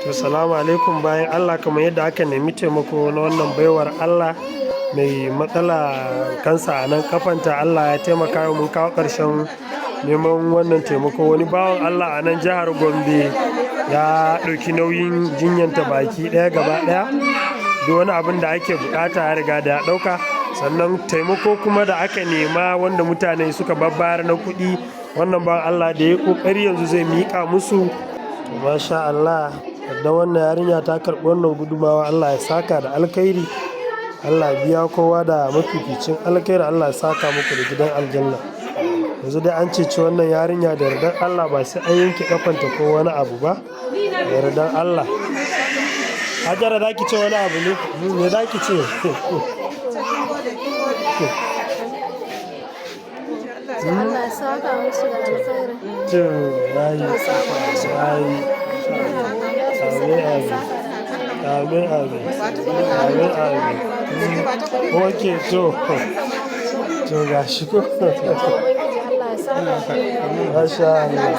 Assalamu alaikum. Bayan Allah, kamar yadda aka nemi taimako na wannan baiwar Allah mai matsala kansa a nan kafanta, Allah ya taimaka mun kawo ƙarshen neman wannan taimako. Wani bawan Allah a nan jihar Gombe ya ɗauki nauyin jinyanta baki ɗaya, gaba ɗaya. Duk wani abin da ake bukata ya riga da ya ɗauka. Sannan taimako kuma da aka nema, wanda mutane suka babbayar na kuɗi, wannan bawan Allah da ya ƙoƙari yanzu zai miƙa musu. To, masha Allah, da wannan yarinya ta karɓi wannan gudumawa, Allah ya saka da alkhairi. Allah biya kowa da mafificin alkhairi. Allah ya saka muku da gidan aljanna. Yanzu dai an ceci wannan yarinya da yardan Allah, ba sai an yanke kafanta ko wani abu ba, da yardan Allah. Hajara, za ki ce wani abu ne? Me za ki ce? Allah ya saka musu da alkhairi. To, yayi yayi. Amin amin amin amin amin amin. Ok, to gashi ko. Ubangiji Allah ya saka. Masha Allah.